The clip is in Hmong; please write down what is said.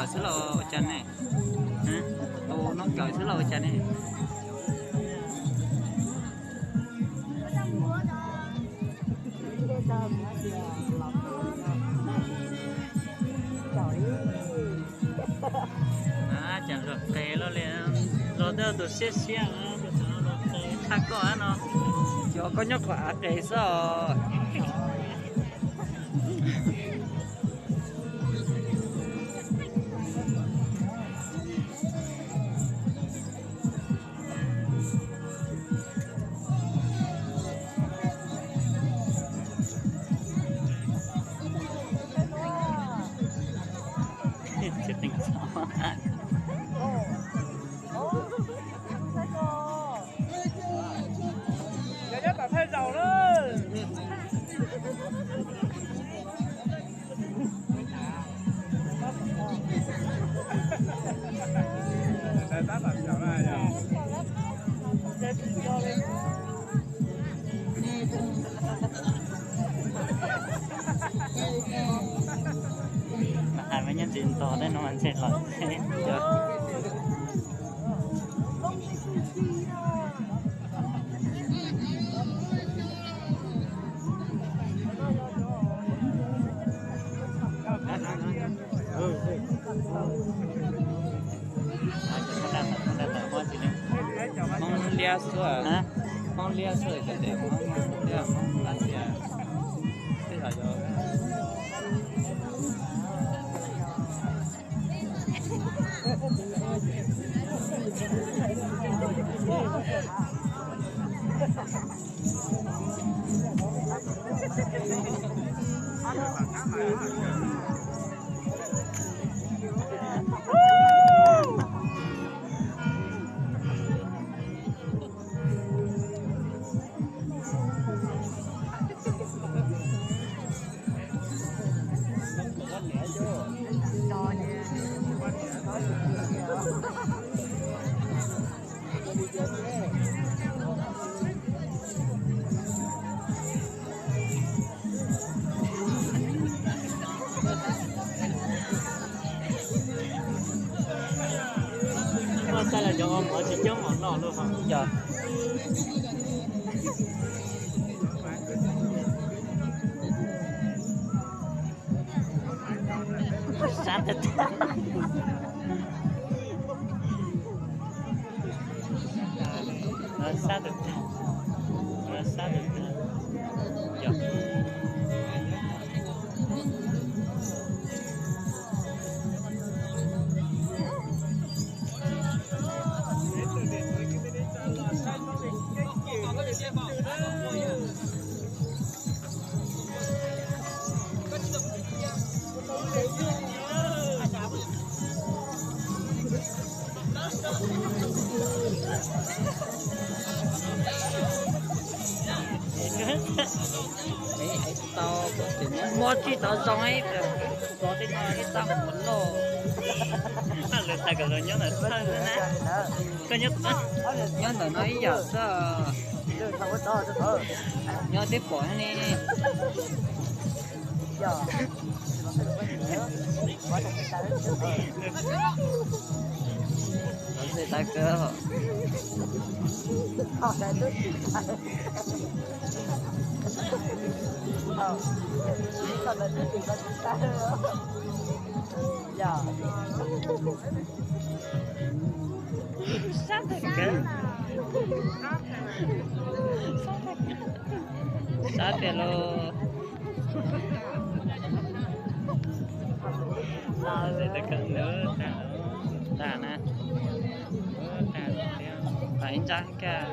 Xwb los ua cas ne? Ua noj kawm xwb los ua cas ne? Cas luag qes los li, luag twb tus siab siab, tus thaum no luag qes tshaj koj no, cov koj nyob qhov av qes xwb os. Mas hais mas nyob ntsis ntog dab no mas ntshe los thiab. Hmoob liab xwb, Hmoob liab xwb, cov tias Hmoob liab, Hmoob Lav Xias, tej zaum yog. Muaj xav los cov mov tsis coob mov noj lawm os. Yog. Sab tag tag. Sab tag tag. Sab tag tag. Yog. Muab tsis tau zoo, tos tej no ib txaj muag loj. Lawv hais kom los nyob ntawm thawj xwb na. Koj nyob, nyob ntawm no ib yam xwb. Nyob twb pom ne. Lov zej tab kawg. Sab tiag lauj. Tag na. Tag thiab. Ib ntsab kaj.